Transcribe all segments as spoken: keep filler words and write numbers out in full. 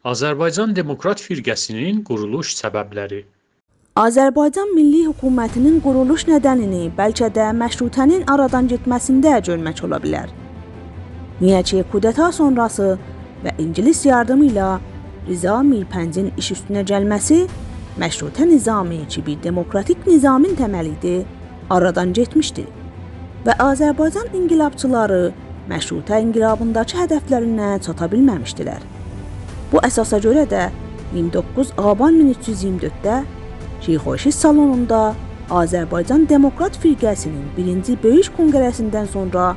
آذربایجان دموکرات فرقه‌سی‌نین قورولوش سببلری. آذربایجان میللی حکومتی‌نین قورولوش ندنینی بلکه ده مشروطه‌نین آرادان گئتمه‌سینده گؤرمک اولا بیلر. نییه کی، کودتا سونراسی و اینگیلیس یاردیمی ایله رضا میر پنجین ایش اوستونه گلمه‌سی مشروطه نظامی کیمی دموکراتیک نظامین تملی ایدی، آرادان گئتمیشدی و آذربایجان انقلابچیلاری مشروطه انقلابینداکی هدفلرینه چاتا بیلمه‌میشدیلر. بو اساسا گؤره ده اییرمی دوققوز آبان مین اوچ یوز اییرمی دؤردده شیخ خورشید سالونوندا آذربایجان دموکرات فرقه‌سی‌نین بیرینجی بؤیوک کنگره‌سیندن سونرا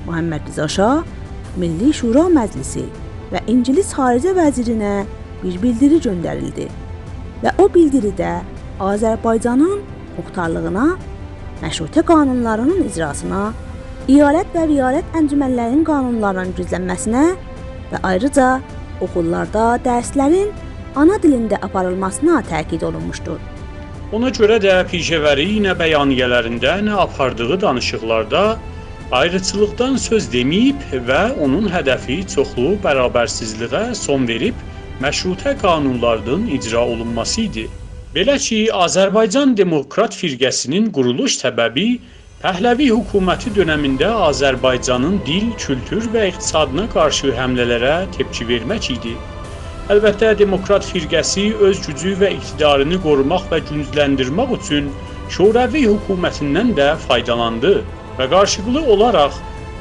محمدرضا شاه، میللی شورا مجلسی و اینگیلیس خارجه وزیرینه بیر بیلدیری گؤندریلدی و او بیلدیریده آذربایجانین مختارلیغینا، مشروطه قانونلاری‌نین اجراسینا، ایالت و ولایت انجمنلری‌نین قانونلاری‌نین گوجلنمه‌سینه و آیریجا اوکوللاردا درسلرین آنا دیلینده آپاریلماسینا تأکید اولونموشدور. اونا گؤره ده پیشه‌وری نه بیانیه‌لرینده، نه آپاردیغی دانیشیقلاردا آیریچیلیقدان سؤز دئمه‌ییب و اونون هدفی چوخلو برابرسیزلییه سون وئریب مشروطه قانونلاری‌نین اجرا اولونماسی ایدی. بئله کی، آذربایجان دموکرات فرقه‌سی‌نین قورولوش سببی پهلوی حکومتی دؤنمینده آذربایجانین دیل، کولتور و اقتصادینا قارشی حمله‌لره تپکی وئرمک ایدی. البته، دموکرات فرقه‌سی اؤز گوجو و اقتدارینی قوروماق و گوجلندیرمک اوچون شوروی حکومتیندن ده فایدالاندی و قارشیلیقلی اولاراق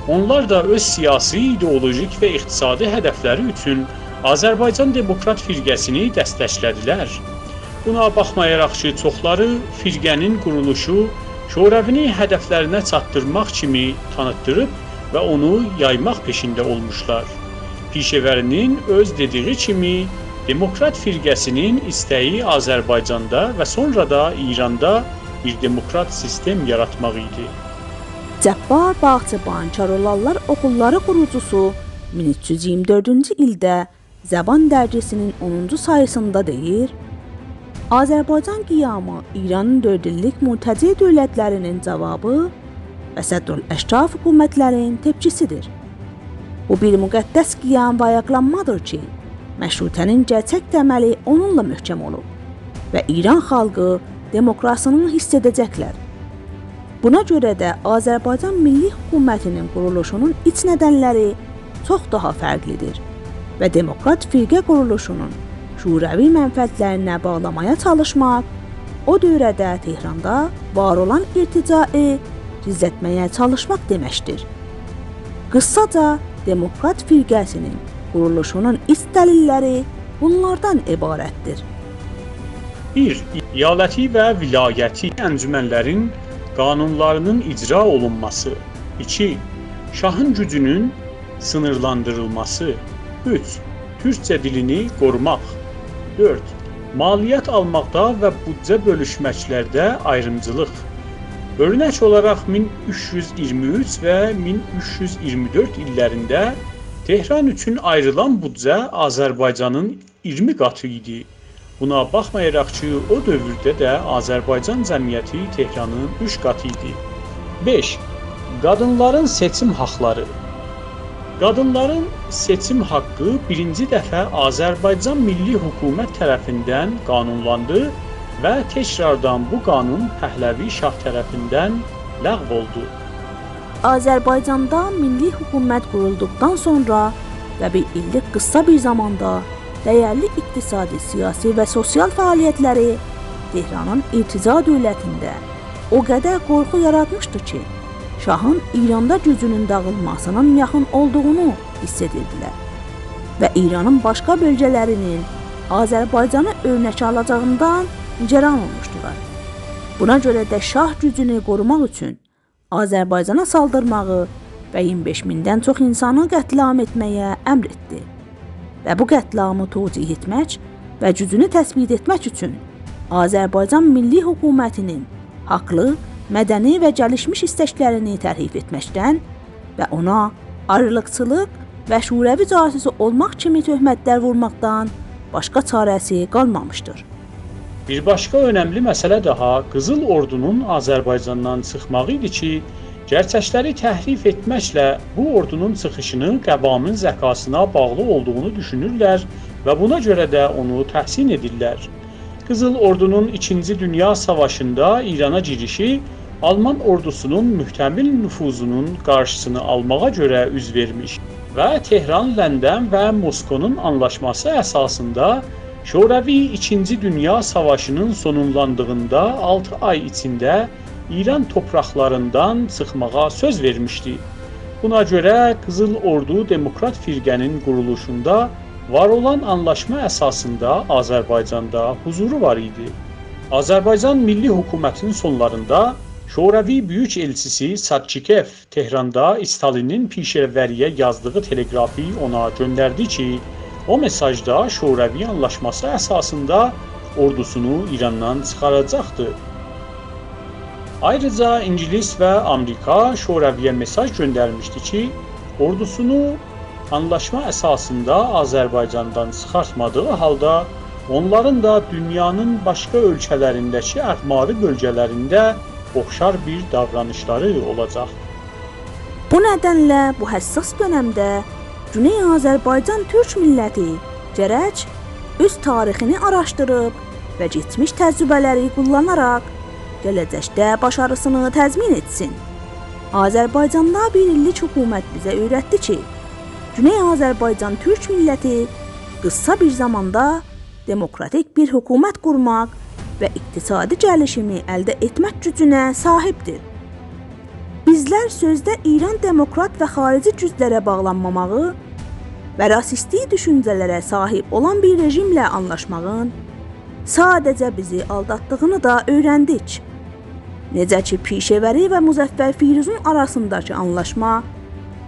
اونلار دا اؤز سیاسی، ایدئولوژیک و اقتصادی هدفلری اوچون آذربایجان دموکرات فرقه‌سینی دستکله‌دیلر. بونا باخمایاراق کی، چوخلاری فرقه‌نین قورولوشو شوروینی هدفلرینه چاتدیرماق کیمی تانیتدیریب و اونو یایماق پئشینده اولموشلار. پیشه‌وری‌نین اؤز دئدیگی کیمی، دموکرات فرقه‌سی‌نین ایسته‌یی آذربایجاندا و سونرا دا ایراندا بیر دموکرات سیستم یاراتماق ایدی. جبار باغچه‌بان کاراولانلار اوخوللاری قوروجوسو مین اوچ یوز اییرمی دؤردونجو ایلده زبان درگیسی‌نین اونونجو ساییسیندا دئییر: «آذربایجان قیامی ایرانین دؤرد ایللیک مرتجع دؤولتلری‌نین جاوابی و صدرالاشراف حکومتلرین تپکیسی‌دیر. بو بیر مقدس قیام و آیاقلانمادیر کی، مشروطه‌نین گئرچک تملی اونونلا محکم اولوب و ایران خالقی دموکراسینی حیس ائده‌جکلر.» بونا گؤره ده آذربایجان میللی حکومتی‌نین قورولوشونون ایچ ندنلری چوخ داها فرقلی‌دیر و دموکرات فرقه قورولوشونون شوروی منفعتلرینه باغلامایا چالیشماق او دؤوره‌ده تهراندا وار اولان ارتجاعی گیزلتمه‌یه چالیشماق دئمکدیر. قیساجا، دموکرات فرقه‌سی‌نین قورولوشونون ایچ دلیللری بونلاردان عبارتدیر. بیر، ایالتی و ولایتی انجمنلرین قانونلاری‌نین اجرا اولونماسی. ایکی، شاهین گوجونون سینیرلاندیریلماسی. اوچ، تورکجه دیلینی قوروماق. دؤرد، مالیات آلماقدا و بودجه بؤلوشمکلرده آیریمجیلیق. اؤرنک اولاراق، مین اوچ یوز اییرمی اوچ و مین اوچ یوز اییرمی دؤرد ایللرینده تهران اوچون آیریلان بودجه آذربایجانین اییرمی قاتی ایدی. بونا باخمایاراق کی، او دؤورده ده آذربایجان جمعیتی تهرانین اوچ قاتی ایدی. بئش، قادینلارین سئچیم حاقلاری. قادینلارین سئچیم حاققی بیرینجی دفعه آذربایجان میللی حکومت طرفیندن قانونلاندی و تکراردان بو قانون پهلوی شاه طرفیندن لغو اولدو. آذربایجاندا میللی حکومت قورولدوقدان سونرا و بیر ایللیک قیسا بیر زاماندا دیرلی اقتصادی، سیاسی و سوسیال فعالیتلری تهرانین ارتجاع دؤولتینده او قدر قورخو یاراتمیشدی کی، شاهین ایراندا گوجونون داغیلماسی‌نین یاخین اولدوغونو حیس ائدیردیلر و ایرانین باشقا بؤلگه‌لری‌نین آذربایجانی اؤرنک آلاجاغیندان نگران اولموشدولار. بونا گؤره ده شاه گوجونو قوروماق اوچون آذربایجانا سالدیرماغی و اییرمی بئش میندن چوخ اینسانی قتل‌عام ائتمه‌یه امر ائتدی. و بو قتل‌عامی توجیه ائتمک و گوجونو تثبیت ائتمک اوچون آذربایجان میللی حکومتی‌نین حاقلی، مدنی و گلیشمیش ایستکلرینی تحریف ائتمکدن و اونا آیریلیقچیلیق و شوروی جاسوسو اولماق کیمی تهمتلر وورماقدان باشقا چاره‌سی قالمامیشدیر. بیر باشقا اؤنملی مسئله داها قیزیل اوردونون آذربایجاندان چیخماغی ایدی کی، گئرچکلری تحریف ائتمکله بو اوردونون چیخیشینی قوامین ذکاسینا باغلی اولدوغونو دوشونورلر و بونا گؤره ده اونو تحسین ائدیرلر. قیزیل اوردونون ایکینجی دونیا ساواشیندا ایرانا گیریشی آلمان اوردوسونون محتمل نفوذونون قارشیسینی آلماغا گؤره اوز وئرمیش و تهران، لندن و موسکونون آنلاشماسی اساسیندا شوروی ایکینجی دونیا ساواشینین سونونلاندیغیندا آلتی آی ایچینده ایران توپراقلاریندان چیخماغا سؤز وئرمیشدی. بونا گؤره قیزیل اوردو دموکرات فرقه‌نین قورولوشوندا وار اولان آنلاشما اساسیندا آذربایجاندا حضورو وار ایدی. آذربایجان میللی حکومتین سونلاریندا شوروی بؤیوک ائلچیسی سادچیکوف تهراندا استالینین پیشه‌وری‌یه یازدیغی تلگرافی اونا گؤندردی کی، او مساژدا شوروی آنلاشماسی اساسیندا اوردوسونو ایراندان چیخاراجاقدی. آیریجا اینگیلیس و آمریکا شوروی‌یه مساژ گؤندرمیشدی کی، اوردوسونو آنلاشما اساسیندا آذربایجاندان چیخارتمادیغی حالدا اونلارین دا دونیانین باشقا اؤلکه‌لرینده‌کی اقماری بؤلگه‌لرینده اوخشار بیر داورانیشلاری اولاجاق. بو ندنله بو حساس دؤنمده گونئی آذربایجان تورک میللتی گرک اؤز تاریخینی آراشدیریب و کئچمیش تجربه‌لری قوللاناراق گله‌جکده باشاریسینی تضمین ائتسین. آذربایجاندا بیر ایللیک حکومت بیزه اؤیرتدی کی، گونئی آذربایجان تورک میللتی قیسا بیر زاماندا دموکراتیک بیر حکومت قورماق و اقتصادی گلیشیمی الده ائتمک گوجونه صاحیبدیر. بیزلر سؤزده ایران دموکرات و خاریجی گوجلره باغلانماماغی و راسیستی دوشونجه‌لره صاحیب اولان بیر رژیمله آنلاشماغین ساده‌جه بیزی آلداتدیغینی دا اؤیرندیک. نئجه کی، پیشه‌وری و مظفر فیروزون آراسینداکی آنلاشما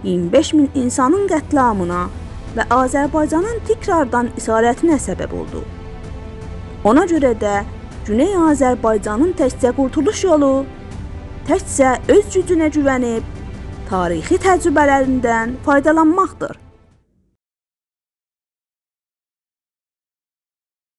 ایگیرمی بئش مین اینسانین قتل‌عامینا و آذربایجانین تکراردان اسارتینه سبب اولدو. اونا گؤره ده گونئی آذربایجانین تکجه قورتولوش یولو تکجه اؤز گوجونه گوونیب تاریخی تجربه‌لریندن فایدالانماقدیر.